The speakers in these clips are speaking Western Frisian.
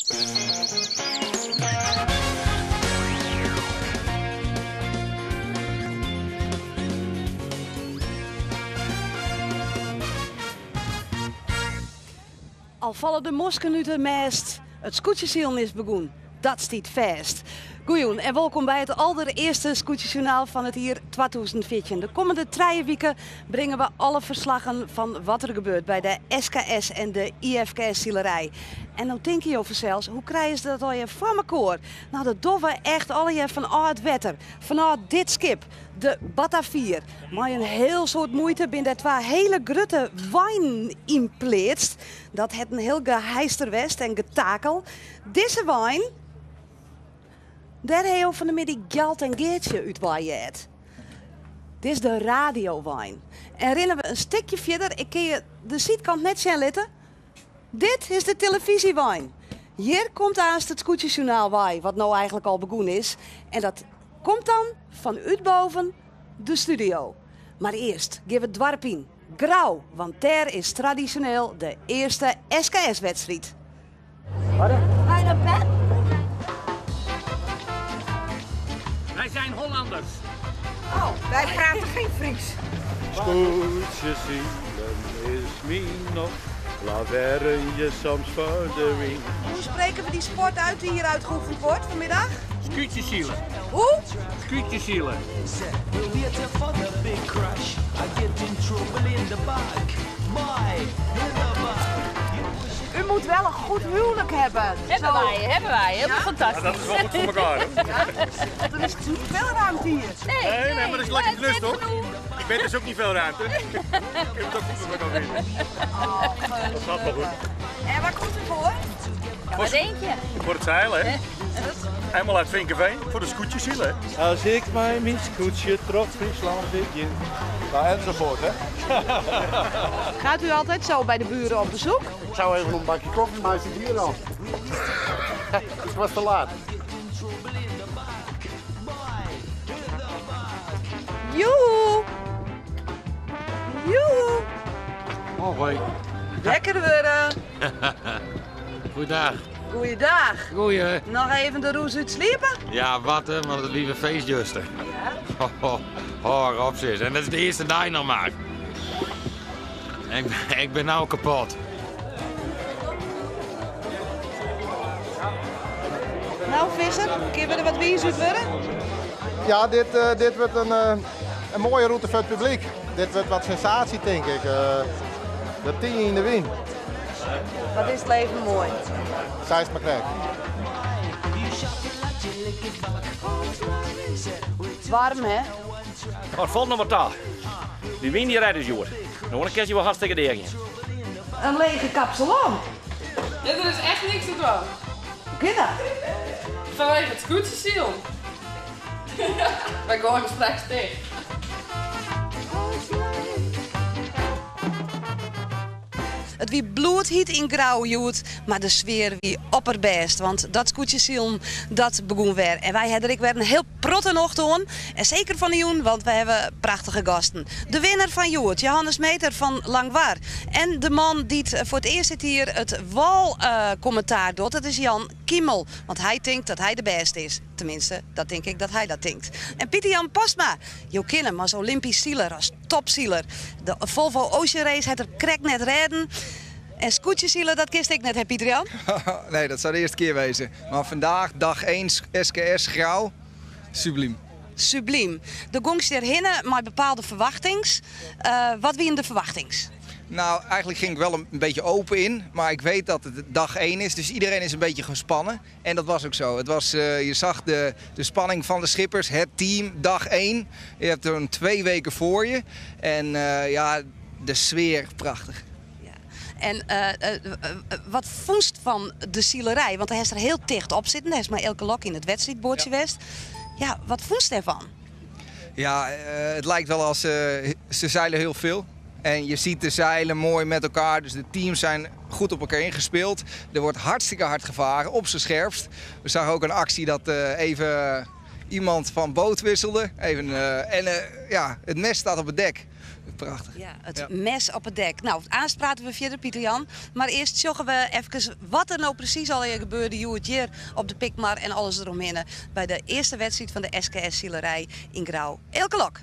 Al falle de mosken út de mêst, it skûtsjesilen is begûn. Dat stiet fêst. Goejûn en wolkom by it alderearste skûtsjesjoernaal fan it jier 2014. De kommende trije wiken bringe we alle ferslaggen fan wat der gebeurt by de SKS en de IFKS-silerij. En no tinke jo fansels, hoe krije se dat allegear foar mekoar? No, dat dogge we echt allegear fanôf it wetter, fanôf dit skip, de Batavier. Mei in hiel soad muoite binne dêr twa hiele grutte weinen yn pleatst. Dat hat in hiel geheister west en getakel. Dizze wein, dêr ha jo fan de middei Gjalt en Geartsje út wei heard. Dit is de radiowein. En rinne we in stikje fierder, ik kin je de sydkant net sjen litte. Dit is de telefyzjewein. Hjir komt aanst it skûtsjesjoernaal wei, wat no eigentlik al begûn is. En dat komt dan fanút boven de studio. Mar earst gean we it doarp yn, Grou, want dêr is tradisjoneel de earste SKS-wedstriid. Wij zijn Hollanders. Oh, wij praten geen Fries. Skûtsjesilen is myn nocht, lavearje soms foar de wyn. Hoe spreken we die sport uit die hier uitgeoefend wordt vanmiddag? Skûtsjesilen. Hoe? Skûtsjesilen. U moet wel een goed huwelijk hebben. Hebben Zo. wij, hebben wij. Helemaal Ja? fantastisch. Dat is wel goed voor elkaar, hè? Want er is niet veel ruimte hier. Nee, Nee, nee, maar dat is lekker het knus, net toch? genoeg. In bed is ook niet veel ruimte. Ik heb het ook goed voor elkaar vinden. Dat gaat wel goed. En waar komt u voor? Ja, wat denk je? Voor het zeilen, hè? Helemaal uit Vinkeveen, voor de skûtsjesilen, hè? Als ik mei myn skûtsje troch Fryslân begjin. Nou, enzovoort, hè? Gaat u altijd zo bij de buren op bezoek? Ik zou even een bakje koffie, maar hij zit hier al. Het was te laat. Joehoe! Joehoe! Hoi. Lekker worden. Goeiedag. Goeiedag. Goeie. Nog even de roes uit sliepen? Ja, wat hè, want het lieve feestjuster. Ja. Ho, ho, op zes. En dat is de eerste dag nog maar. Ik ben nou kapot. Nou, Visser, kunnen we er wat wies uit worden? Ja, dit wordt een mooie route voor het publiek. Dit wordt wat sensatie, denk ik. De 10 in de win. Wat is het leven mooi. Zij is maar krijgen. Warm, hè? Maar het valt nog maar ta. Die win die rijdt dus, joh. Nou, dan kan je wel hartstikke degen. Een lege kapsalon. Ja, er is echt niks te doen. Hoe kan dat? Vanwege het skûtsjesilen. Wij gooien straks dicht. Het wie bloedheet in Grou hjoed, mar de sfear wie opperbêst. Want dat skûtsjesilen, dat begûn wer. En wy ha der ek wer in hiel protte nocht oan. En seker fan de jûn, want we hawwe prachtige gasten. De winner fan hjoed, Johannes Meeter fan Langwar. En de man dy't foar it earst dit jier it wâlkommentaar docht, dat is Jan Kiemel. Want hy tinkt dat hy de bêste is. Tenminste, dat tink ik dat hy dat tinkt. En Pieter Jan Postma, jo kenne him as Olympysk siler, as topsiler. De Volvo Ocean Race hat er krekt net rêden. En skûtsjesilen, dat kinst ek net, hè Pieter Jan? Nee, dat zou de eerste keer wezen. Maar vandaag, dag 1 SKS Grou, subliem. Subliem. Do gongst hjirhinne mei bepaalde ferwachtings. Wat wienen de ferwachtings? Nou, eigenlijk ging ik wel een beetje open in, maar ik weet dat het dag 1 is, dus iedereen is een beetje gespannen. En dat was ook zo. Je zag de spanning van de schippers, het team, dag 1. Je hebt er een 2 weken voor je. En de sfeer, prachtig. Ja. En wat voest van de silerij? Want hij is er heel dicht op zitten. Hij is maar elke lok in het wedstrijdboordje west. Ja, wat voest daarvan? Ja, het lijkt wel als ze zeilen heel veel. En je ziet de zeilen mooi met elkaar, dus de teams zijn goed op elkaar ingespeeld. Er wordt hartstikke hard gevaren, op zijn scherpst. We zagen ook een actie dat even iemand van boot wisselde. Het mes staat op het dek. Prachtich. Ja, it mes op it dek. No, aanst prate we fierder, Pieter Jan. Mar earst sjogge we efkes wat der no presys allegear gebeurde hjoed hjir op de Pikmar en alles deromhinne by de earste wedstriid fan de SKS-silerij yn Grou. Eelke Lok.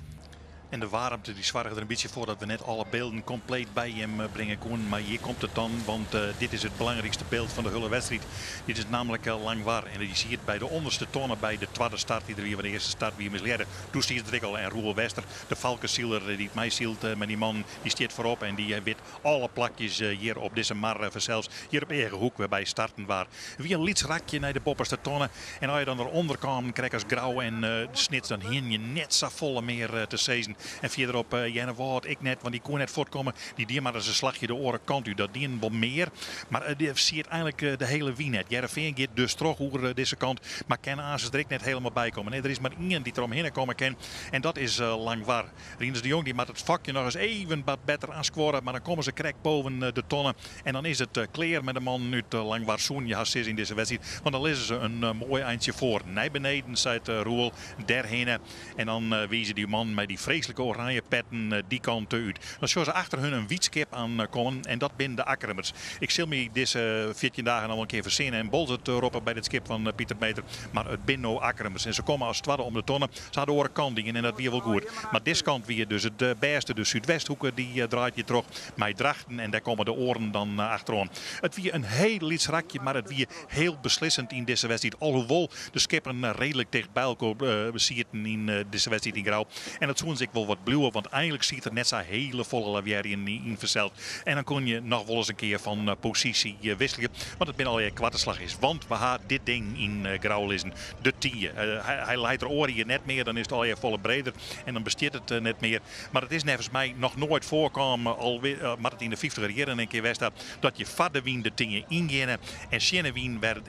En de waarmte die soarge der in bytsje foar dat we net alle bylden kompleet by jim eh, bringe koenen. Mar hjir komt it dan, want eh, dit is it belangrykste byld fan de hiele wedstriid. Dit is nammentlik eh, Langwar. En dy siet by de ûnderste tonne by de twadde start dy't der wie, want de earste start wie mislearre. Doe stiet er ek al en Roel Wester, de Valkensiler dy't meisylt mei dy mannen, dy stiet foarop en dy wit alle plakjes hjir op dizze mar fansels. Hjir op Eagehoek wêrby starten waard. Wie in lyts rakje nei de boppeste tonne. En as je dan derûnder kamen, krekt as Grou en Snits, dan hienen je net safolle mear te sizzen. En fierderop Earnewâld ek net, want dy koe net fuortkomme. Dy die mar ris in slachje de oare kant út. Dat dienen wol mear, mar dêr siet eigenlik de hiele wyn net. Hearrenfean giet dus troch oer dizze kant, mar kin aansens der ek net hielendal by komme. Nee, der is mar ien dy't der omhinne komme kin en dat is Langwar. Rinus de Jong dy moat it fokje noch ris even wat better aanskuorre, mar dan komme se krekt boven de tonne en dan is it klear mei de mannen út Langwar soenen je hast sizze yn dizze wedstriid, want dan lizze se in moai eintsje foar. Nei beneden, seit Roel, dêrhinne. En dan wize dy mannen mei dy freeslike oranje petten dy kant út. Dan sjogge se achter hun in wyt skip aankommen en dat binne de Akkermers. Ik sil my dizze 14 dagen al in kear fersinne en Boalsert roppe by dit skip fan Pieter Meeter. Mar it binne no Akkermers en se komme as twadde om de tonne. Se ha de oare kant dien en dat wie wol goed. Mar dizze kant wie dus it bêste. De Súdwesthoeke dy draait hjir troch mei Drachten en dêr komme de oaren dan achteroan. It wie in hiel lyts rakje, mar it wie hiel beslissend yn dizze wedstriid. Alhoewol de skippen reedlik ticht by elkoar sieten yn dizze wedstriid yn Grou. En dat soenen se ek wol wat bliuwe, want eigenlik siet der net sa hiele folle lavearjen yn fansels. En dan koene je noch wolris in kear fan posysje wikselje, want it binne allegear koarte slachjes. Want we ha dit ding yn Grou lizzen, de Tynje. Hy leit der oar jier net mear, dan is it allegear folle breder en dan bestiet it net mear. Mar it is neffens my noch noait foarkaam, al moat it yn de fyftiger jierren in kear west ha, dat je foar de wyn de Tynje yngeane en tsjin de wyn wer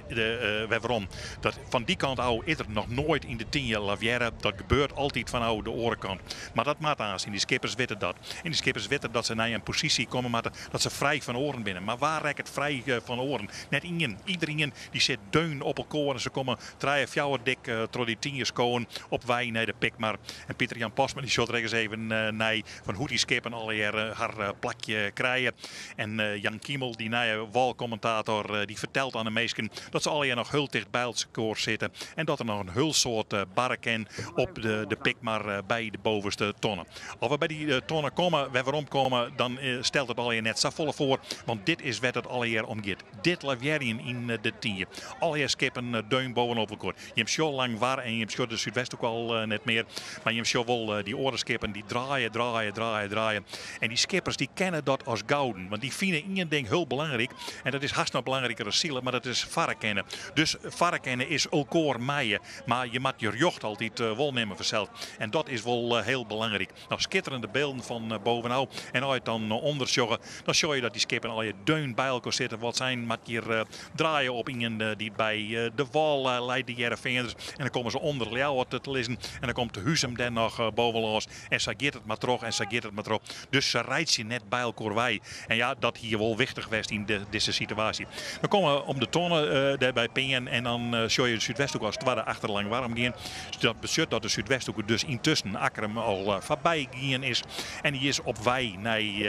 werom. Dat fan dy kant ôf is der noch noait yn de Tynje lavearre. Dat gebeurt altyd fanôf de oare kant. Mar dat moat aanst en dy skippers witte dat. En dy skippers witte dat se nei in posysje komme moatte dat se frij fan oaren binne. Mar wa rekket frij fan oaren? Net ien. Iderien dy sit deun op elkoar en se komme trije, fjouwer dik troch dy Tynje skowen op wei nei de Pikmar. En Pieter Jan Postma dy sjocht der ek ris even nei fan hoe't dy skippen allegear har plakje krije. En Jan Kiemel, dy nije wâlkommentator, dy fertelt oan de minsken dat se allegear noch hiel ticht by elkoar sitte en dat der noch in hiel soad barre kin op de Pikmar by de bovenste tonne. As we by dy tonne komme, wer werom komme, dan stelt it allegear net safolle foar, want dit is wêr't it allegear om giet. Dit lavearjen yn de Tynje. Allegear skippen deun bovenop elkoar. Jim sjogge Langwar en jim sjogge de Súdwesthoek al net mear. Mar jim sjogge wol dy oare skippen dy draaie, draaie, draaie, draaie. En dy skippers dy kenne dat as gouden. Want dy fine ien ding hiel belangryk. En dat is hast noch belangriker as sile, mar dat is farre kinne. Dus farre kinne is elkoar mije. Mar je moatte je rjocht altyd wol nimme fansels. En dat is wol hiel belangryk. No, skitterende bylden fan bovenôf. En as je it dan ûnder sjogge, dan sjogge je dat dy skippen allegear deun by elkoar sitte. Wat sein moat hjir draaie op ien dy't by de wâl leit, de Hearrenfeaners. En dan komme se ûnder Ljouwert te lizzen. En dan komt Huzum dêr noch bovenlâns. En sa giet it mar troch en sa giet it mar troch. Dus se reitsje net by elkoar wei. En ja, dat hie wol wichtich west yn dizze situaasje. Dan komme we om de tonne dêr by Pean en dan sjogge je de Súdwesthoeke as twadde achter Langwar omgean. Dat betsjut dat de Súdwesthoeke dus yntusken Akkrum al foarby gien is. En dy is op wei nei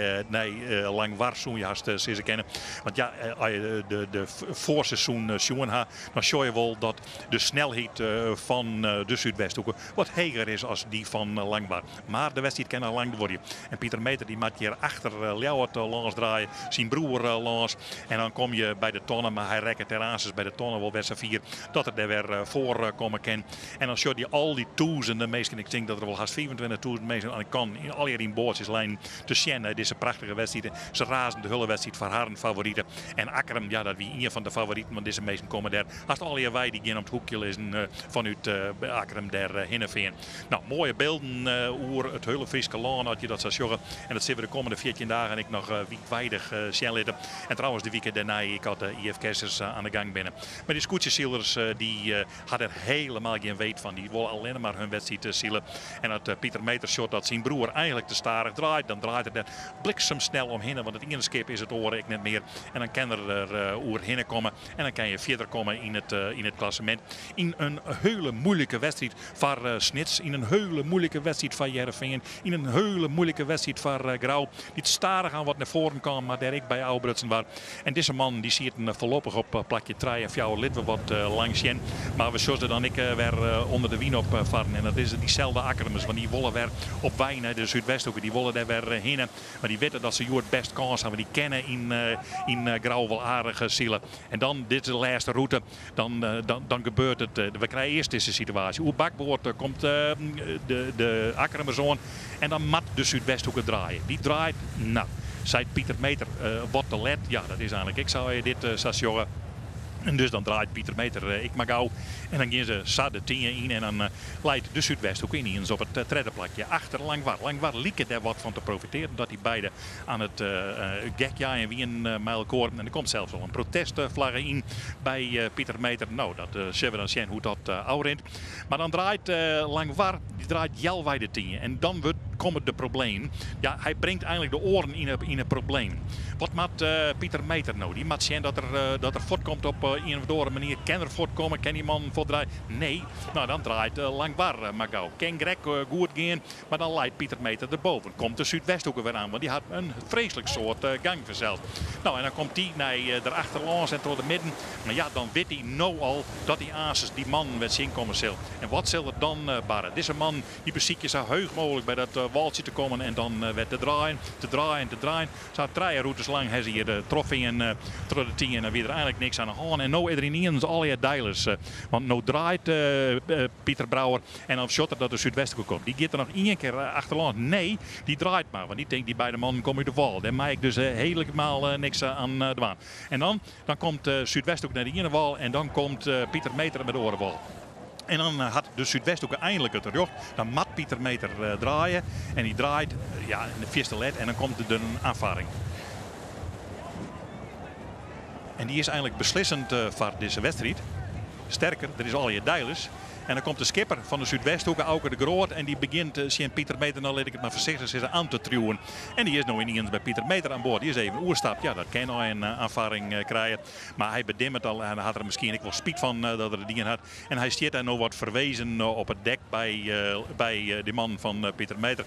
Langwar, soene je hast sizze kinne. Want ja, as je de foarseizoen sjoen ha, dan sjogge je wol dat de snelheid fan de Súdwesthoeke wat heger is as dy fan Langwar. Mar de wedstriid kin noch lang duorje. En Pieter Meeter dy moat hjir achter Ljouwert lâns draaie, syn broer lâns. En dan kom je by de tonne, mar hy rekket dêr aansens by de tonne wol wer safier dat er dêr wer foar komme kin. En dan sjocht je al dy tûzenen minsken, ik tink dat der wol hast 25.000 minsken oan de kant yn allegear yn boatsjes leinen te sjen nei dizze prachtige wedstriid. Se razen de hiele wedstriid foar harren favorite. En Akkrum, ja, dat wie ien fan de favoriten, want dizze minsken komme dêr hast allegear wei. Dy gean om it hoekje lizzen fanút Akkrum dêr hinne fearn. No, moaie bylden oer it hiele Fryske lân as je dat sa sjogge. En dat sille we de kommende 14 dagen ek noch wiidweidich sjen litte. En trouwens de wike dêrnei ek as de IFKS'ers oan de gang binne. Mar dy skûtsjesilers dy ha der helemaal gjin weet fan. Dy wolle allinne mar hun wedstriid sile. En as Pieter Meter sjocht dat syn broer eigenlik te stadich draait. Dan draait er der bliksemsnel omhinne, want it iene skip is it oare ek net mear. En dan kin er der oerhinne komme en dan kin je fierder komme yn it, yn it klassemint. Yn in hiele moeilike wedstriid foar Snits, yn in hiele moeilike wedstriid foar Hearrenfean, yn in hiele moeilike wedstriid foar Grou, dy't stadichoan wat nei foaren kaam, mar dêr ek by ôfbrutsen waard. En dizze mannen dy sieten foarlopich op plakje trije en fjouwer. Litte we wat lang sjen. Mar we sjogge se dan ek wer ûnder de wyn op farren. En dat is dyselde Akkermers, want dy wolle wer op wei nei de Súdwesthoeke. Dy wolle dêr wer hinne. Mar dy witte dat se hjoed best kâns hawwe. Dy kinne yn Grou wol aardich sile. En dan, dit is de lêste rûte, dan, dan gebeurt it. We krije earst dizze situaasje. Oer bakboard komt de, de Akkermers oan. En dan moat de Súdwesthoeke draaie. Dy draait, no, seit Pieter Meter, wat te let. Ja, dat is eigenlik ek sa as je dit sa sjogge. En dus dan draait Pieter Meter ek mar gau. En dan gean se sa de tynje yn en dan leit de Súdwesthoeke yniens op it tredde plakje. Achter Langwar. Langwar like dêr wat fan te profitearen dat dy beide aan it gekjeien wienen mei elkoar. En der komt sels al in protestflagge yn by Pieter Meter. No, dat sille we dan sjen hoe't dat ôfrint. Mar dan draait Langwar, dy draait healwei de tynje. En dan wurdt, komme de problemen. Ja, hy bringt eigenlik de oaren yn 'e problemen. Wat moat Pieter Meter no? Dy moat sjen dat er, dat er fuortkomt op ien of oare manier. Kin er fuortkomme? Kin dy man fuortdraaie? Nee. No, dan draait Langwar mar gau. Kin krekt goed gean, mar dan leit Pieter Meter derboven. Komt de Súdwesthoeke wer oan, want dy hat in freeslik soad gang fansels. No, en dan komt dy nei der achterlâns en troch de midden. Mar ja, dan wit hy no al dat hy aansens dy mannen wer tsjinkomme sil. En wat sil der dan barre? Dizze mannen dy besykje sa heech mooglik by dat waltsje te kommen en dan wer te draaien, te draaien, te draaien. Sa trije rûtes lang ha se hjir trochfearn troch de tynje en dan wie der eigenlik niks aan de hân. En no is der ynienen allegear deilis. Want no draait Pieter Brouwer en dan sjocht er dat de Súdwesthoeke komt. Dy giet der noch ien kear achterlâns. Nee, dy draait mar, want dy tinkt dy beide mannen komme út de wâl. Dêr mei ik dus helemaal niks aan dwaan. En dan, dan komt Súdwesthoeke nei de iene wâl en dan komt Pieter Meter mei de oare wâl. En dan hat de Súdwesthoeke einlik it rjocht. Dan moat Pieter Meter draaie. En hy draait, ja, in de fierste let en dan komt der in aanfarring. En dy is eigenlik beslissend foar dizze wedstriid. Sterker, der is allegear deilis. En dan komt de skipper fan de Súdwesthoeke, Auke de Groot, en dy begjint tsjin Pieter Meter, no lit ik it mar foarsichtich sizze, aan te triuwen. En dy is no yniens by Pieter Meter aan board. Dy is even oerstapt. Ja, dat kin al in aanfarring krije. Mar hy bedimmet al en hat der miskien ek wol spyt fan dat er it dien hat. En hy stiet dêr no wat ferwezen op it dek by dy mannen fan Pieter Meter.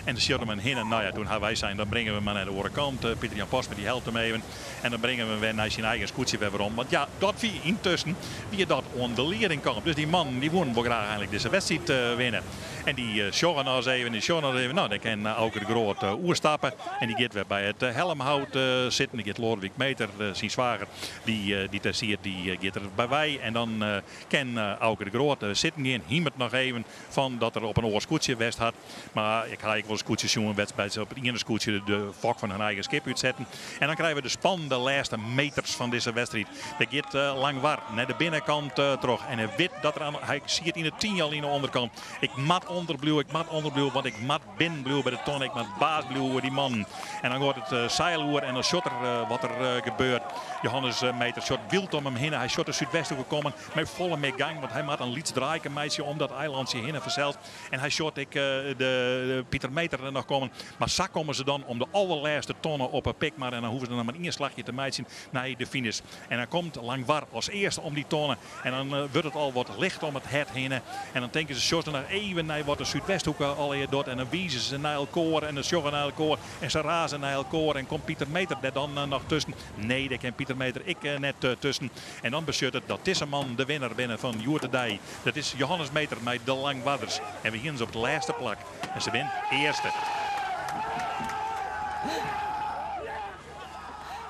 En dan sjocht him hinne. No ja, doe ha wy sein, dan bringe we him mar nei de oare kant. Pieter Jan Postma dy helpt him even. En dan bringe we him wer nei syn eigen skûtsje wer werom. Want ja, dat wie yntusken wie dat oan de lieding kaam. Dus dy mannen dy woenen wol graach eigenlik dizze wedstriid winne. En dy sjogge noch ris even, dy sjogge noch ris even. No, dan kin Auke de Groot oerstappe. En dy giet wer by it helmhout sitten. Dy giet Loadewyk Meter, syn swager, dy't dêr siet, dy giet der by wei. En dan kin Auke de Groot sitten gean. Himet noch even fan dat er op in oar skûtsje west hat. Mar ik ha ek wol skûtsjes sjoen wêrby't se op it iene skûtsje de fok fan hun eigen skip útsetten. En dan krije we de spannende lêste meters fan dizze wedstriid. Der giet Langwar nei de binnenkant troch en hy wit dat er aan, hy siet yn it tynje al yn de ûnderkant. Ik moat ûnderbliuwe, ik moat ûnderbliuwe, want ik moat binnen bliuwe by de tonne. Ik moat baas bliuwe oer dy mannen. En dan giet it seil oer en dan sjocht er wat der gebeurt. Johannes Meter sjocht wyld om him hinne. Hy sjocht de Súdwesthoeke kommen mei folle mear gang, want hy moat in lyts draaike meitsje om dat eilantsje hinne fansels. En hy sjocht ek de Pieter Meter noch kommen. Mar sa komme se dan om de allerlêste tonne op 'e Pikmar. En dan hoege se noch mar ien slachje te meitsjen nei de finish. En dan komt Langwar as earste om dy tonne. En dan wurdt it al wat licht om it hert hinne. En dan tinke se, sjogge se noch even nei wat de Súdwesthoeke allegear docht. En dan wize se nei elkoar en dan sjogge nei elkoar. En se raze nei elkoar. En komt Pieter Meter dêr dan noch tusken? Nee, dêr kin Pieter Meter ek net tusken. En dan betsjut it dat dizze mannen de winner binne fan hjoed-de-dei. Dat is Johannes Meter mei de Langwarders. En we hienen se op it lêste plak. En se binne earste.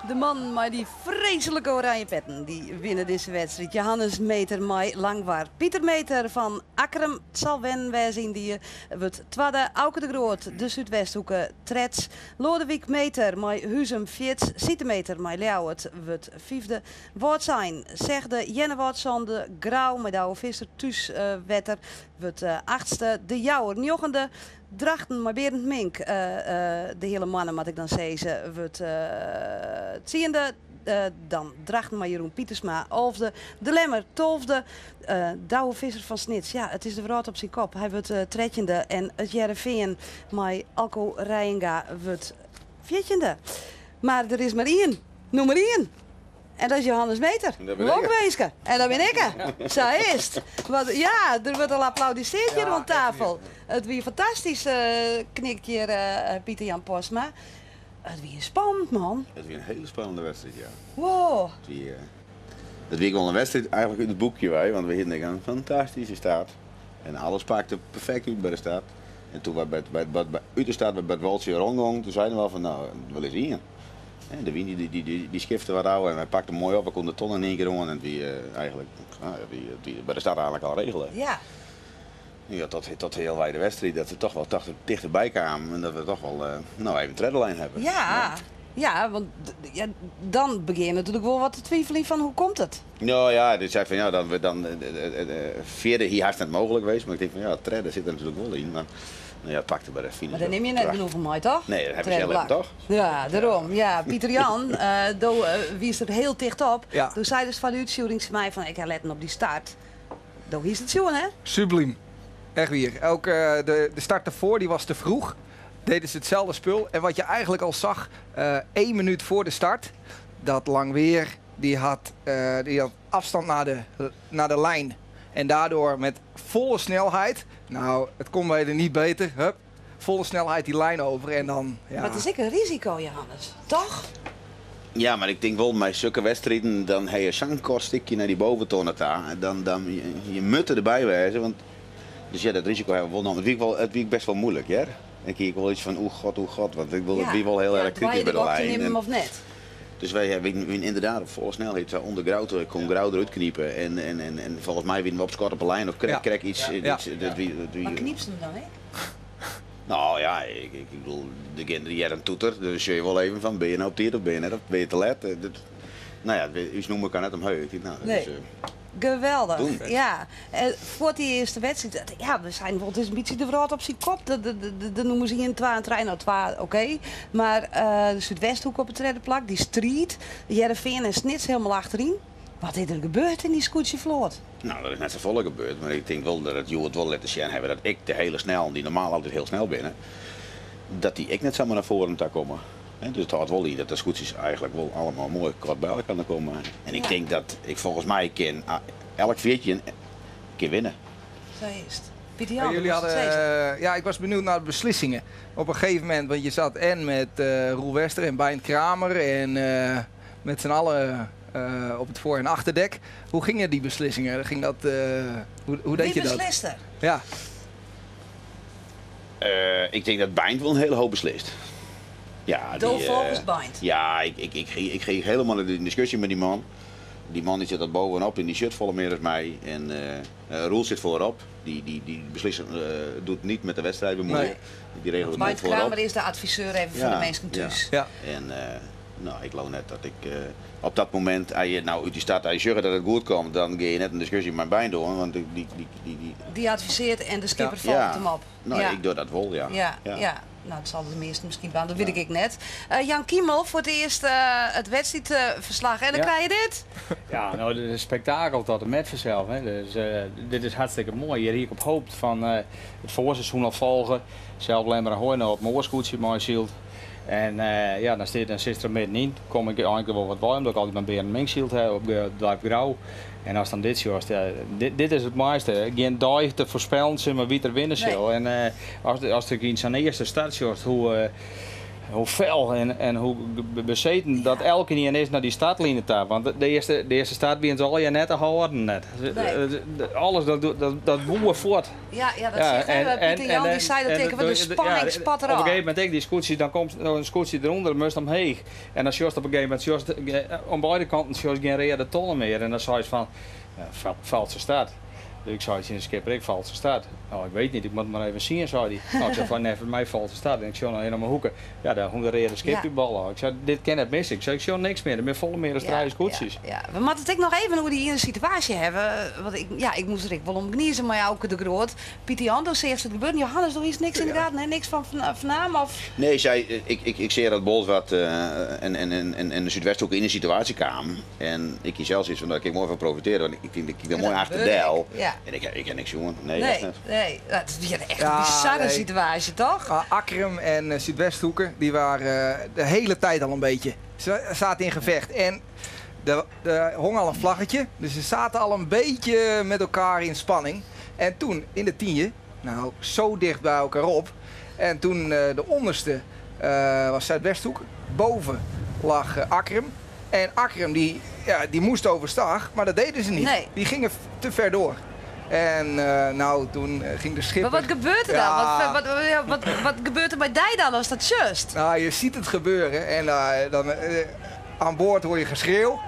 De mannen mei dy freeslike oranje petten dy winne dizze wedstriid. Johannes Meter mei Langwar. Pieter Meter fan Akkrum, 't sil wennen wêze yndie, wurdt twadde. Auke de Groot, de Súdwesthoeke, treds. Loadewyk Meter mei Huzum fjirds. Siete Meter mei Ljouwert wurdt fyfde. Wâldsein, sechde. Earnewâld sânde. Grou mei Douwe Visser thús wetter wurdt achtste. De Jouwer njoggende. Drachten mei Berend Mink, de hiele moanne moat ik dan sizze, wurdt tsiende. Dan Drachten mei Jeroen Pietersma alfde. De Lemmer tolfde. Douwe Visser fan Snits, ja, it is de wrâld op syn kop. Hy wurdt trettjinde en it Hearrenfean mei Alco Reijenga wurdt fjirtjinde. Mar der is mar ien nûmer ien en dat is Johannes Meeter. Lokwinske. En dat bin ik. Sa is it. Want ja, der wurdt al applaudiseard hjir oan tafel. It wie fantastysk, knikt hjir Pieter Jan Postma. It wie spannend, man. It wie in hiele spannende wedstriid, ja. Wow. It wie, it wie gewoan in wedstriid eigentlik út it boekje wei, want we hiene ek in fantastyske start. En alles pakte perfekt út by de start. En toen wy by, by, by, by, út de start by it Woltsje rûngongen, toen seiden we al fan no, wol is ien. En de wyn dy, dy, dy, dy skifte wat ôf en wy pakten moai op, we koene de tonne in ien kear oan en it wie eigentlik, no, it wie, it wie by de start eigentlik al regele. Ja. Ja, tot, tot healwei de wedstriid dat we toch wel toch tichterby kamen en dat we toch wel no, even tredde lijn hawwe. Ja, ja, want ja, dan begjin je natuerlik wol wat te twiveljen fan hoe komt it? No ja, dus sei fan ja, dan, dan fjirde hie hast net mooglik west, mar ik tink fan ja, tredde sit der natuerlik wol yn, mar no ja, it pakte by de finish. Mar dêr nimme je net genoegen mei, toch? Nee, dat hawwe we sels toch? Ja, dêrom. Ja, Pieter Jan, do wiest der hiel ticht op. Ja. Do seidest foar de útstjoering tsjin my fan ik ha letten op dy start. Do hiest it sjoen, hè? Subliem. Echt wier. Ook de start ervoor, die was te vroeg. Deden ze hetzelfde spul. En wat je eigenlijk al zag, 1 minuut voor de start, dat Langweer die had afstand naar de lijn. En daardoor met volle snelheid, nou, het kon bijna niet beter, hup, volle snelheid die lijn over en dan, ja. Maar het is ek in risiko, Johannes, toch? Ja, mar ik tink wol, mei sokke wedstriden, dan ha je sa'n koart stikje nei dy boventonne ta. Dan, dan, je moatte derby wêze, want dus ja, dat risiko hawwe we wol nommen. It wie wol, it wie best wol muoilik, hear. Ik hie ek wol iets fan, oeh god, oeh god, want ik wol, it wie wol hiel erch kritysk by de lijn. nimmen of net? Dus wy wienen ynderdaad op folle snelheid sa ûnder Grou, ik koe Grou derút knipe en, en, en, en folgens my wienen we op skot op 'e lijn of krekt, krekt iets, iets, dat wie, dat wie, Mar knypst him dan ek? No ja, ik, ik bedoel, der heart in toeter, dus sjogge je wol even fan, binne je no op tiid of binne je net op, binne je te let? Dat, no ja, ús nûmer kaam net omheech. Ik, no, dat Nee. is, Geweldich, Doen. ja. Foar dy earste wedstriid, ja, we seinen wol, it is in bytsje de wrâld op syn kop. De nûmers ien, twa en trije, no twa, oké. Mar de Súdwesthoek op it tredde plak, dy striid, Hearrenfean en Snits hielendal achteryn. Wat is der gebeurd yn dy skûtsjefloat? No, der is net safolle gebeurd, mar ik tink wol dat it hjoed wol litten sjen hawwe dat ek de hiele snellen, dy't normaal altyd hiel snel binne, dat dy ek net samar nei foaren ta komme. Dus it hâldt wol yn dat de skûtsjes eigentlik wol allegear moai koart by elkoar komme. En ik tink dat ik folgens my kin elk 14 kin winne. Sa is it. Pieter Jan, Jullie wat hadden, sizze? ja, ik was benieuwd naar de beslissingen. Op een gegeven moment, want je zat en met Roel Wester en Beint Kramer en met z'n allen op het voor- en achterdek. Hoe gingen die beslissingen? Ging dat, hoe, hoe deed Wie je dat? beslist er? Ja. Ik denk dat Beint wel een hele hoop beslist. Ja, Do die, volgens Beint? Ja, ik ging helemaal in de discussie met die man. Die man die zit daar bovenop in die shirt volle meer dan mij. En Roel zit voorop. Die beslissen doet niet met de wedstrijd bemoeien. Nee. Die regelt het Beint voorop. Kramer is de adviseur even voor de mensen thuis. En nou, ik geloof net dat ik op dat moment, als je nou uit die start, als je zorgt dat het goed komt, dan ga je net een discussie met Beint doen, want die, die, die, die, die Die adviseert en de skipper volgt hem op. Nou, ik doe dat wel, ja. Nou, dat zal de meesten misschien wel, dat weet ik net. Jan Kiemel, voor het eerst het wedstrijdverslag. En dan krijg je dit. Ja, nou, dit is een spektakel tot en met vanzelf. Hè. Dus dit is hartstikke mooi. Hier hier op hoop van het voorseizoen al volgen. Zelf Lemmer en Hooi nou op mijn oorskoetje mooi zielt. En ja, dan zit, dan zit er middenin. Kom ik eigenlijk wel wat bij, omdat ik altijd mijn Berend Mink zielt heb op de Dorp Grou. En als dan dit zo is, ja, dit is het mooiste. Geen dag te voorspellen, zeg maar, wie er winnen zal. En als ik in zijn eerste start zoals, hoe fel en hoe bezeten dat elke niet is naar die startlijnen daar. Want de eerste start begint al je net te houden net. Alles dat boer voort. Ja, ja, dat zegt, hè, Pieter Jan, die zei dat tegen we, de spanning spat Op een eraf. gegeven moment ik die scootje, dan komt een scootje eronder, moest omheeg. En dan sjost op een gegeven moment, sjost, aan beide kanten sjost geen rode tonnen meer. En dan zei ze van, ja, valse start. Dus ik sei tsjin de skipper, ik valse start. Nou, ik weet niet, ik moet het maar even zien, sei hy. Nou, ik sei fan neffens my valse start. En ik sjoch noch hinne om 'e hoeke. Ja, dêr hong de reade skipútbal. Ik sei, dit kin net mis. Ik sei, ik sjoch niks mear. Der binne folle mear as trije skûtsjes. Ja, we moatte it ek noch even oer dy iene situaasje hawwe. Want ik, ja, ik moast der ek wol om gnize mei Auke de Groot. Pieter Jan, do seachst it gebeuren. Johannes, do hiest niks yn de gaten, hè? Niks fan fernaam of? Nee, sy, ik, ik, ik seach dat Bolsward en, en, en, en de Súdwesthoeke yn in situaasje kamen. En ik hie sels iets fan, dêr kin ik moai fan profitearje, want ik tink, ik bin moai achter del. En ik, ik ha niks sjoen. Nee, echt net. Nee, dat wie echt in bizarre situaasje, toch? Akkrum en Súdwesthoeke, die waren de hele tijd al een beetje. Ze zaten in gevecht. En er hong al een vlaggetje, dus ze zaten al een beetje met elkaar in spanning. En toen, in de tiende, nou, zo dicht bij elkaar op. En toen de onderste was Zuidwesthoek, boven lag Akkrum. En Akkrum die, ja, die moest overstag, maar dat deden ze niet. Nee. Die gingen te ver door. En nou, toen ging de schipper... Maar wat gebeurt er dan? Wat gebeurt er by dy dan as dat sjochst? Nou, je ziet het gebeuren en dan aan boord hoor je geschreeuw.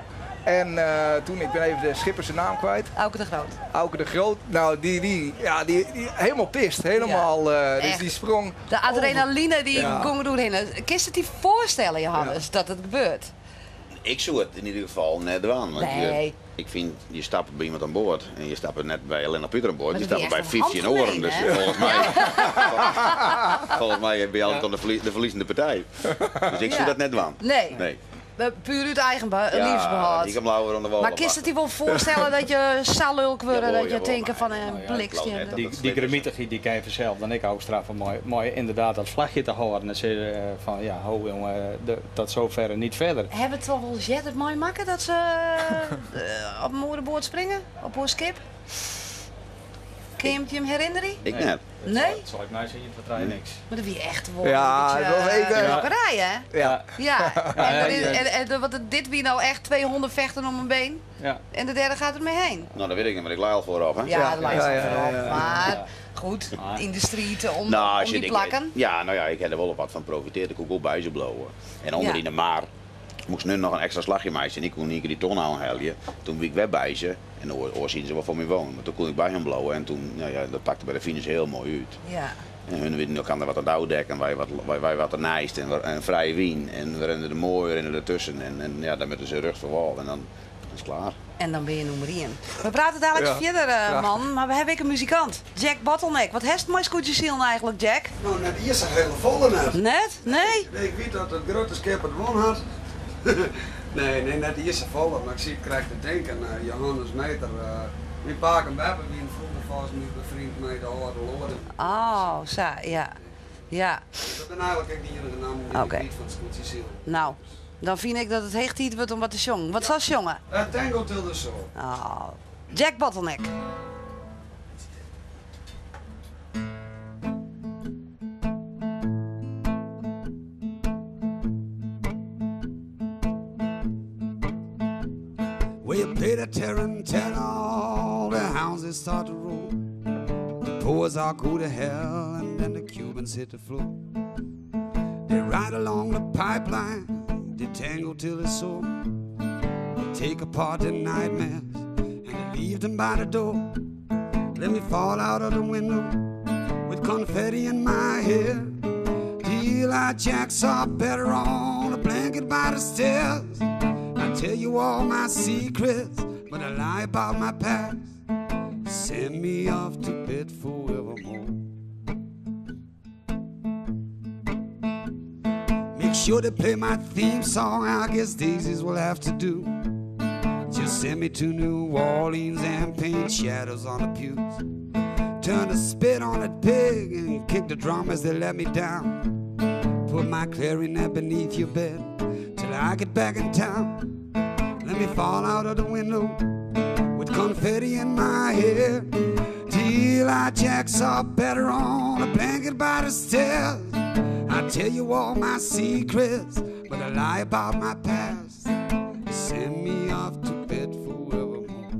En toen, ik ben even de schipper zijn naam kwijt. Auke de Groot. Auke de Groot, nou, die, ja, die helemaal pist. Helemaal, dus die sprong De adrenaline die komt doorheen. Kinst it dy foarstelle, Johannes, dat it gebeurt? Ik soe it yn ieder gefal net dwaan. Want Nee. ik fyn, je stappe by iemand oan board en je stappe net by allinnich Pieter oan board, Maar je dat wie stappe by echt een 15 oaren. handgemeen, Dus hè? volgens mij ben je altijd de verliezende partij. Dus ik soe dat net dwaan. Nee. Nee. Puur út eigen Ja, liefsbehâld. ik heb blauwer aan de wal. Maar kinst it dy wol foarstelle dat je sa lulk wurde, Jawel, dat je jawel, tinke maar fan in ja, bliksje. ik geloof net Die dat dat grimmitigheid die kan je vanzelf dan ek ôfstraffe mei inderdaad dat vlagje te hâlden. En sizze fan ja, ho jonge, tot zover en niet verder. Hawwe we toch wolris heard it meimakke dat se op in oare boat springe, op oar skip? Kin je him herinnerje? Ik net. Nee? Dat zal ik mij zien, het vertrouw je niks. Maar dat wie echt wel Ja, een beetje, dat was even- rokkerij, hè? Ja. Ja. En want dit wie nou echt 2 honden vechten om een been. En de derde gaat er mee heen. Nou, dat weet ik niet, maar ik lei al vooraf, hè? Ja, dat lijkt al vooraf. Maar goed, in de street Nou, om zit die ik- plakken. Ja, nou ja, ik heb er wel wat van profiteerd. Ik kon ook bij ze blowen. En onder in de maar moest nu nog een extra slagje maken. En ik kon niet die ton aanhalen. Toen ben ik weer bij ze. En dan oor zien ze wel voor me wonen. Maar toen kon ik bij hen blowen. En toen, nou ja, dat pakte bij de finish heel mooi uit. En hun weten elkaar wat aan het ouddek en wij wat ernaast en vrije wien. En we rennen er mooi, we rennen ertussen. En ja, dan moeten ze rug voor wal en dan is het klaar. En dan ben je nummer 1. We praten dadelijk verder, man. Maar we hebben ook een muzikant. Jack Bottleneck. Wat heeft mooi scootjesiel eigenlijk, Jack? Nou, net eerst een hele volle net. Net? Nee? Nee, ik weet dat het grote schip het won had. Nee, nee, net de eerste volle. Maar ik zie, ik krijg te denken, Johannes Meter. Mijn pa en beppe waren vroeger volgens mij bevriend met de oude Loren. Oh, zo, ja. Ja. Dat ben eigenlijk ook die enige naam die ik weet van het scootjesiel. Nou, dan vind ik dat het heeg tijd wordt om wat te zongen. Wat zal zongen? Tango till the Soul. Oh, Jack Bottleneck. Well, you play the tarantella, all the houses start to roll. The poors all go to hell, and then the Cubans hit the floor. They ride along the pipeline, they tangle till it's sore. They take apart the nightmares, and they leave them by the door. Let me fall out of the window with confetti in my hair. Till I jacks are better on a blanket by the stairs. I tell you all my secrets, but I lie about my past. Send me off to bed forevermore. Make sure to play my theme song, I guess daisies will have to do. Just send me to New Orleans and paint shadows on the pews. Turn the spit on that pig and kick the drum as they let me down. Put my clarinet beneath your bed till I get back in town. Let me fall out of the window with confetti in my hair. Till I jacks up better on a blanket by the stairs. I tell you all my secrets, but I lie about my past. Send me off to bed forevermore.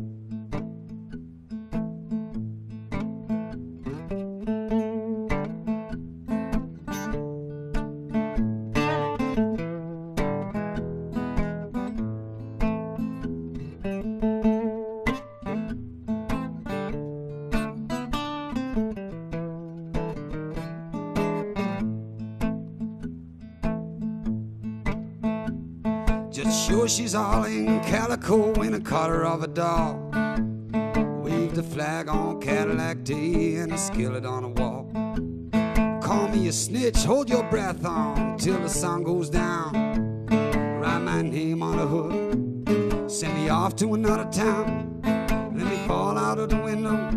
Sure, she's all in calico in a cutter of a dog. Wave the flag on Cadillac Day and a skillet on the wall. Call me a snitch, hold your breath on till the sun goes down. Write my name on a hook, send me off to another town. Let me fall out of the window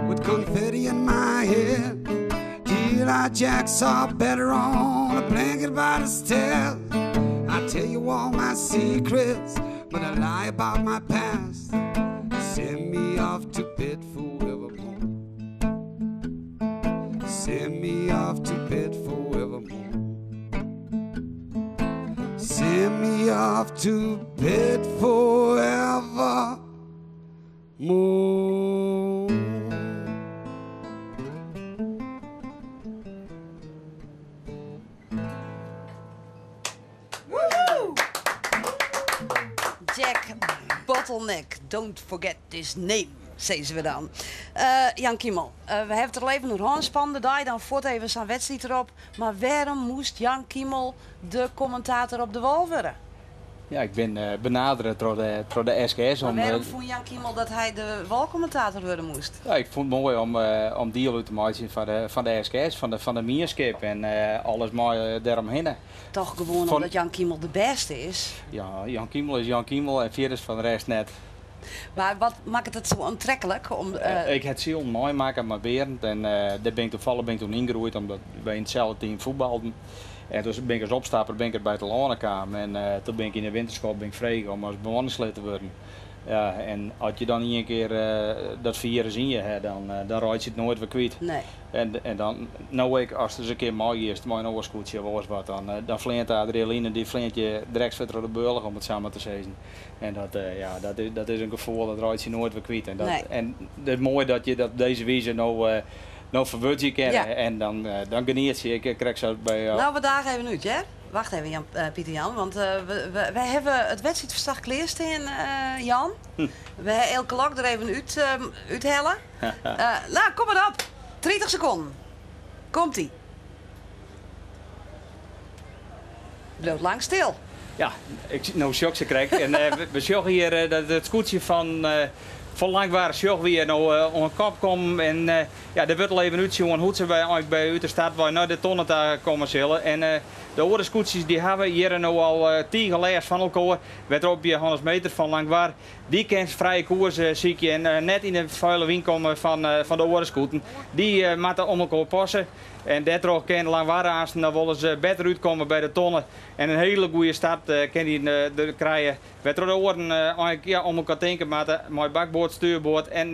with confetti in my head. Till I jacks off better on a blanket by the stairs. I tell you all my secrets, but I lie about my past. Send me off to bed forevermore. Send me off to bed forevermore. Send me off to bed forevermore. Jack Bottleneck, don't forget this name, sizze we dan. Jan Kiemel, we hawwe it der al even oer hân, spannende dei, dan fuort even sa'n wedstriid derop. Mar wêrom moast Jan Kiemel de kommentator op de wâl wurde? Ja, ik bin benadere troch de, troch de SKS Mar om. wêrom fûn Jan Kiemel dat hy de wâlkommentator wurde moast? Ja, ik fûn it moai om, om diel út te meitsjen fan de, fan de SKS, fan de, fan de mienskip en alles mei dêromhinne. Toch gewoan Fan- omdat Jan Kiemel de bêste is? Ja, Jan Kiemel is Jan Kiemel en fierders fan de rest net. Mar wat makket it sa oantreklik om. Ik ha it silen meimakke mei Berend en dêr bin ik tafallich bin ik toen yngroeid omdat wy yn itselde team fuotbalden. En toen bin ik as opstapper bin ik der by telâne kaam en toen bin ik yn de winterskoft bin ik frege om as bemanningslid te wurden. Ja, en as je dan ien kear dat firus yn je ha, dan dan reitsje je it noait wer kwyt. Nee. En en dan, no ek, ast ris in kear meigiest mei in oar skûtsje of oars wat, dan dan fleant de adrenaline, dy fleant je direkt wer troch de bealch om it sa mar te sizzen. En dat, ja, dat is, dat is in gefoel dat reitsje je noait wer kwyt. En, dat, Nee. en it is moai dat je dat op dizze wize no, no ferwurdzje kinne. Ja. En dan, dan genietsje ik krekt sa by. Nou, we daagje even út, hear. Wacht even, Jan, Pieter Jan, want we, we, wy hawwe it wedstriidferslach klearstean, Jan. We hawwe Eelke Lok der even út, úthelle. Nou, kom mar op. 30 sekonden. Komt-ie. Bliuwt lang stil. Ja, ik, no sjoch se krekt. En we sjogge hjir dat it skûtsje fan, fan Langwar sjogge we hjir no oan kop kommen. En ja, der wurdt al even útsjoen hoe't se by, eins by út de start wei nei de tonne ta komme sille. En de oare skûtsjes dy hawwe hjir no al tige lêst fan elkoar. Wêrtroch Johannes Meeter fan Langwar, dy kin frije koers sykje en net yn de fuile wyn komme fan de oare skûten. Dy moatte om elkoar passe. En dêrtroch kin Langwar aansten noch wolris better útkomme by de tonne. En in hiele goede start kin dy der krije. Wêrtroch de oaren eins ja, om elkoar tinke moatte mei bakboard, stuurboard en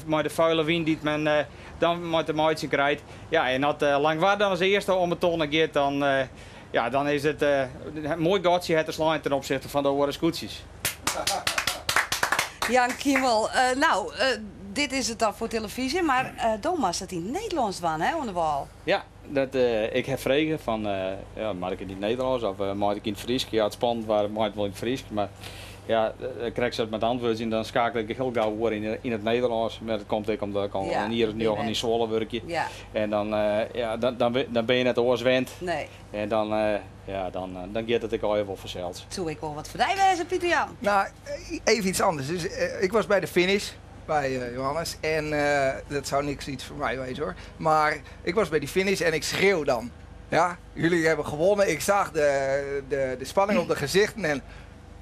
mei de fuile wyn dy't men dan mei te meitsjen krijt. Ja, en as Langwar dan as earste om 'e tonne giet, dan, ja, dan is it in moai gatsje hat er slein ten opsichte fan de oare skûtsjes. Jan Kiemel, nou, dit is it dan foar telefyzje, mar do moatst it yn it Nederlânsk dwaan, hè, oan de wâl? Ja, dat, ik ha frege fan, ja, moat ik it yn it Nederlânsk of mei ik yn it Frysk? Ja, it spannend waard, mei it wol yn it Frysk, mar ja, krekt sa met antwurdzjen, dan skakel ik hiel gau oer yn it Nederlânsk. Mar dat komt ek omdat ik al in jier of njoggen yn Zwolle wurkje. En dan, ja, dan, dan binne je net oars wend. Nee. En dan, ja, dan, dan giet it ek allegear wol fansels. Soe ek wol wat foar dy wêze, Pieter Jan? Nou, even iets anders. Dus, ik was bij de finish bij Johannes en dat zou niks iets voor mij wezen hoor. Maar ik was bij die finish en ik schreeuw dan. Ja, jullie hebben gewonnen. Ik zag de, de, de spanning op de gezichten en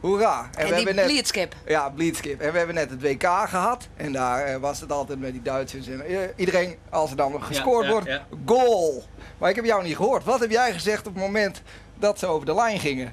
hoera. En, we die hebben net, blydskip. Ja, blydskip. En we hebben net het WK gehad. En daar was het altijd met die Duitsers. En iedereen, als er dan gescoord wordt, goal. Maar ik heb jou niet gehoord. Wat heb jij gezegd op het moment dat ze over de lijn gingen?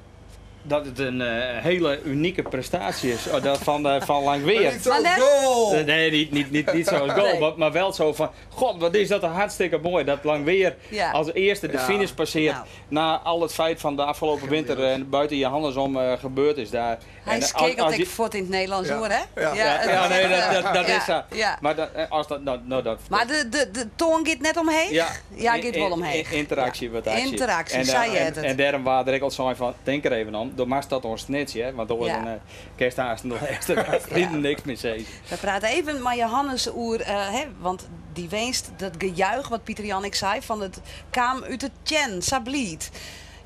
Dat het een hele unieke prestatie is. Oh, dat van Langweer. Maar niet zo Maar net- goal! Nee, niet, niet, niet, niet zoals goal, Nee. maar wel zo van... God, wat is dat een hartstikke mooi dat Langweer als eerste de finish passeert. Nou. Na al het feit van de afgelopen winter en buiten je handen om gebeurd is daar. Hij En, skekelt als ik je- voort in het Nederlands hoor, hè? Ja. Ja, het ja, is nee, echt, dat ja, is zo. ja. Maar dat, als dat, nou, nou, dat, Maar de toon gaat net omheen? Ja, Ja, gaat wel omheen. Interactie wat actie. Interactie, En, zei je het. En daarom waar ik al zei van, denk er even om, door maar dat ons snitje, hè, want door Ja. een kerst nog echt de wedstrijd niks meer zeggen. We praten even met Johannes oer, hè, want die wenst dat gejuich wat Pieter Jan ik zei van het kwam uit het tjen, sabliet.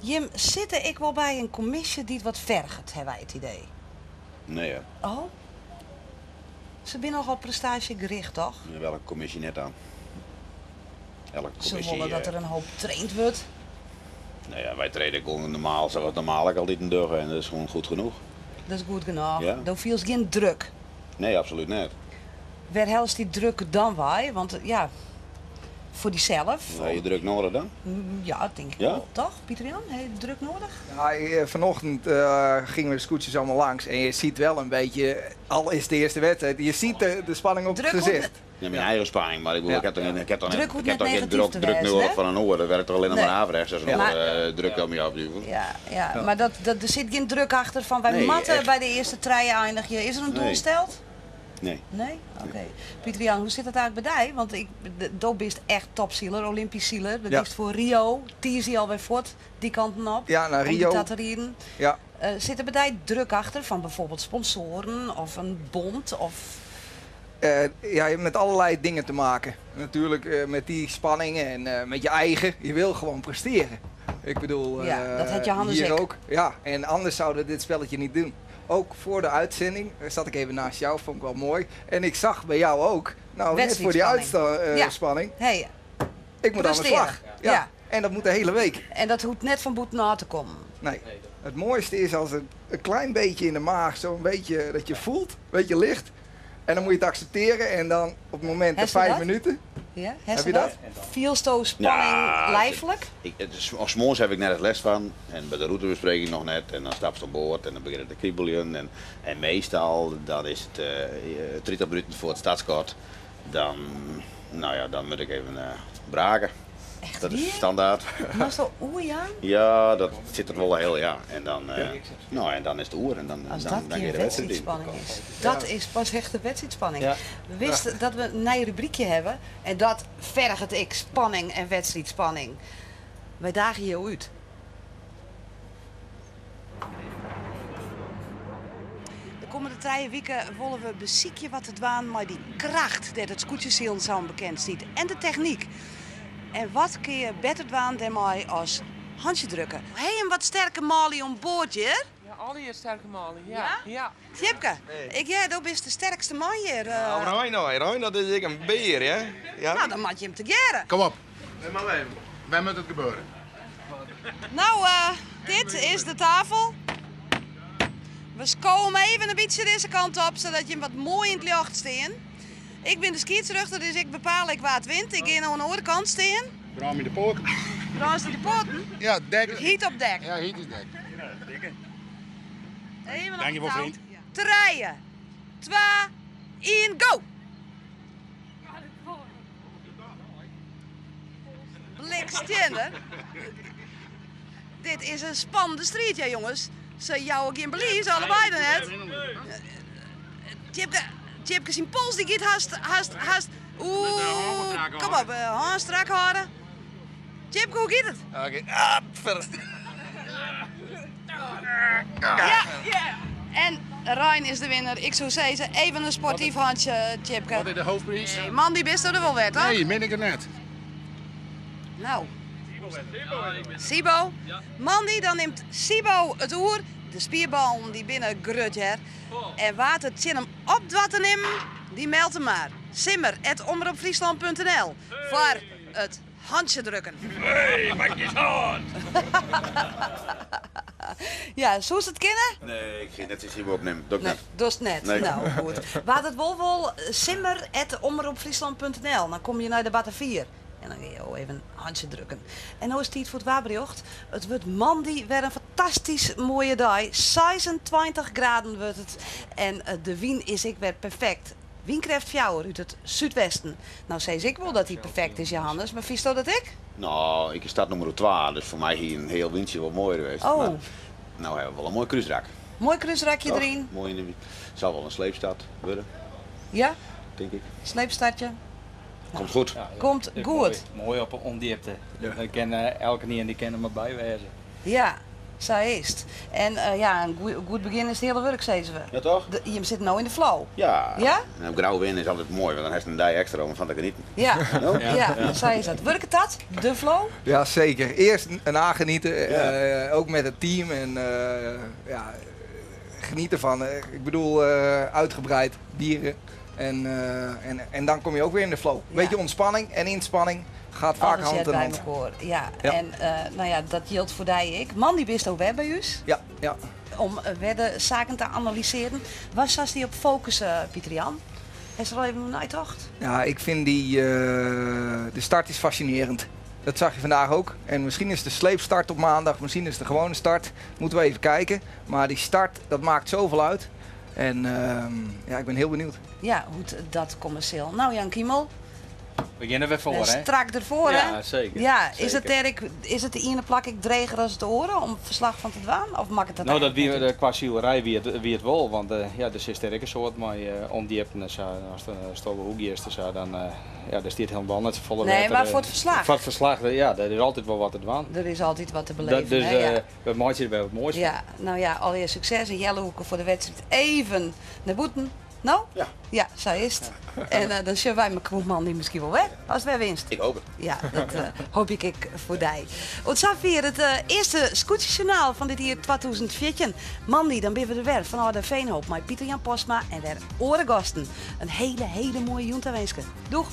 Jim sitte ek wol by in kommisje dy't wat ferget, hawwe wy it idee. Nee hear. Oh. Se binne nochal prestaasjegericht, toch? Welke kommisje net dan? Elke Se kommisje. wolle dat der in hoop traind wurdt. Nou ja, wy traine gewoan normaal, sa't normaal ek altyd dogge en dat is gewoan goed genoch. Dat is goed genoch. Ja. Do fielst gjin druk. Nee, absolút net. Wêr hellest dy druk dan wei? Want ja, foar dysels. Ha je druk nedich dan? Ja, tink ik Ja? wol, toch? Pieter Jan, ha je druk nedich? Ja, vanochtend gingen we de skûtsjes allemaal langs en je ziet wel een beetje, al is het de eerste wedstrijd, je ziet de spanning op het Druk gezicht. Ja, myn eigen spanning, mar ik bedoel, ik ha toch ik ha toch Druk net, hoecht ik ha net toch gjin negatyf druk, te druk wêzen, nedich hè? fan in oar. Dat wurket toch allinnich Nee. mar averechts as in Ja. oar druk op my opduwt. Ja, ja. mar dat, der sit gjin druk achter fan wy Nee, moatte echt. by de earste trije einigje. Is der in doel Nee. steld? Nee. Nee? Oké. Pieter Jan, hoe sit dat eigentlik by dy? Want ik, do bist echt topsiler, Olympisch siler. Dat Ja. is foar Rio. Tiisdei alwer fuort, dy kanten op. Ja, nei Om dy Rio. ta te rieden. Ja. Sit der by dy druk achter fan bijvoorbeeld sponsoaren of in bond? Of... Ja, je hebt met allerlei dingen te maken. Natuurlijk met die spanning en met je eigen. Je wil gewoon presteren. Ik bedoel, Ja, dat had Johannes hier ook. ook. Ja, en anders zouden we dit spelletje niet doen. Ook voor de uitzending zat ik even naast jou, vond ik wel mooi. En ik zag bij jou ook, nou net voor die Wedstrijdspanning. uitspanning, Hey, ik moet aan de Presteren. slag. Ja. Ja. En dat moet de hele week. En dat hoecht net fan bûten ôf te kommen. Nee. Het mooiste is als het een klein beetje in de maag, zo'n beetje dat je voelt, een beetje licht. En dan moet je het accepteren en dan op het moment de Heb je 5 dat? minuten. Ja, Heb je dat? Fielsto spanning Ja, lijfelijk? Ik, het is, als morgens heb ik net het les van en by de routebespreking noch net en dan stapst oan board en dan begjint it te kriebeljen en meastal dan is it 30 minuten foar it startskot, dan, nou ja, dan moat ik even brake. Dat is waar? standaard. Was dat oerjaan? Ja, dat sit der wol hiel, ja. En dan, nou, en dan is it oer en dan, As dan, dat dan gjin gean de wedstriid yn. wedstriidspanning is. Dat is pas echt de wedstriidspanning. Ja. We wisten dat we in nij rubrykje hawwe en dat ferget ek spanning en wedstriidspanning. Wy daagje jo út. De kommende 3 wiken wolle we besykje wat te dwaan mei dy kracht dêr't it skûtsjesilen sa om bekend stiet en de technyk. En wat kinne je better dwaan dêrmei as hantsje drukke? Ha jim wat sterke manlju oan board hjir? Ja, allegear sterke manlju. Ja. Ja? Ja. Tjipke, ik hear, do bist de sterkste man hjir. Nou, Reino, Reino, dat is ek in bear, hè? Ja. Nou, dan moat je him tegearre. Kom op. Nee, maar even. Waar moet het gebeuren? Nou, dit is de tafel. We komen even in bytsje dizze kant op, sadat je wat moai yn it ljocht stean. Ik bin de skiedsrjochter, dus ik bepaal ik wa't wint. Ik gean oan de oare kant stean. Brân my de poaten. Brânst de poaten? Ja, dek. Hyt op dek. Ja, hyt is dek. Even op Dank je wel, de touw. vriend. 3, 2, 1, go! Blikstinder. Dit is in spannende striid, ja jonges. Se jouwe gjin belies, allebei net. Tjipke, Tjipke syn pols dy giet hast, hast, hast. Oeh, kom op, hân strak hâlde. Tjipke, hoe giet it? Oké. Ah, ver. Ja. En Rein is de winnaar. Ik soe sizze, even in sportyf hantsje, Tjipke. Wat is de hoofdprijs? Nee, man, dy bist der wol wer, toch? Nee, min ik it net. Nou. Sibo. Moandei, dan nimt Sibo it oer. De spierballen dy binne grut, hear. En wa't it tsjin him op doart te nimmen, dy meldt him mar. Simmer@omropfriesland.nl foar it hantsje drukken. Hey, pak je hand! Ja, soest it kinne? Nee, ik gean net Sibo opnimme. Doch ik Nee, net. dat is net. Nee. Nou, goed. Wa't it wol wol, simmer@omropfriesland.nl. Dan komme je nei de Batavier. En dan geane jo even in hantsje drukken. En no is it tiid foar it waarberjocht. It wurdt moandei wer in fantastysk moaie dei. 26 graden wurdt it. En de wyn is ek wer perfekt. Wynkrêft 4 út it súdwesten. Nou sis ik wol dat dy perfekt is, Johannes. Mar fynsto dat ek? Nou, ik sta nûmer 2, dus foar my hie in hiel wyntsje wol moaier west. Oh. Mar, no hawwe we wol in moai krúsrak. Moai krúsrakje Toch? deryn. Moai yn de wyn. Sil wol in sleepstart wurde. Ja? Tink ik. Sleepstartje. Komt goed. Ja, Komt dat is goed. Moai, moai op 'e ûndiepte. Dêr kin elkenien dy kin der mar by wêze. Ja. Sa is it. En eh, ja, in goed begjin is it hiele wurk, sizze we. Ja, toch? Jim sitte no yn de flow. Ja. Ja? En op Grou winne is altyd moai, want dan hast in dei ekstra om fan te genieten. Ja, No? ja, sa is dat. Wurket dat, de flow? Ja, zeker. Eerst nagenieten, ook met het team en ja, geniet ervan. Ik bedoel, uitgebreid, bieren. En dan kom je ook weer in de flow. Beetje ontspanning en inspanning gaat vaak Alles hand heart in by hand. mekoar. Ja. Ja. En no ja, dat jildt foar dy ek. Moandei bisto wer by ús. Ja. Om wer de saken te analysearjen. Wêr silst dy op fokusse, Pieter Jan? Hast der al even oer neitocht? Ja, ik vind de start is fascinerend. Dat zag je vandaag ook. En misschien is de sleepstart op maandag, misschien is het de gewone start. Moeten we even kijken. Maar die start, dat maakt zoveel uit. En ja, ik ben heel benieuwd. Ja, hoe't dat komme sil. Nou, Jan Kiemel. We geane der wer foar, hè? Strak derfoar, hè? Ja, zeker. Ja, is it Zeker. dêr ek, is it de iene plak ek dreger as it oare om ferslach fan te dwaan? Of makket dat No, dat eigentlik wie, net út? kwa silerij wie it wol, want ja, der sit dêr ek in soad mei ûndjipten en sa. Ast in stobbe hoek giest en sa, dan ja, dêr stiet hielendal net safolle Nee, wetter, mar foar it ferslach. Foar it ferslach, ja, der is altyd wol wat te dwaan. Der is altyd wat te beleven, Dus, hè, ja. we meitsje der wer wat moais fan. Ja, no ja, allegear sukses en healoerke foar de wedstriid even nei bûten. No? Ja. Ja, sa is it. En dan sjogge wy mekoar moandei miskien wol wer, ast wer winst. Ik hoopje it. Ja, dat hoopje ik ek foar dy. Oant safier it earste Skûtsjesjoernaal fan dit jier 2014. Moandei dan binne we der wer fanôf de Veenhoop mei Pieter Jan Postma en wer oare gasten. In hiele, hiele moaie jûn tawinske. Doeg!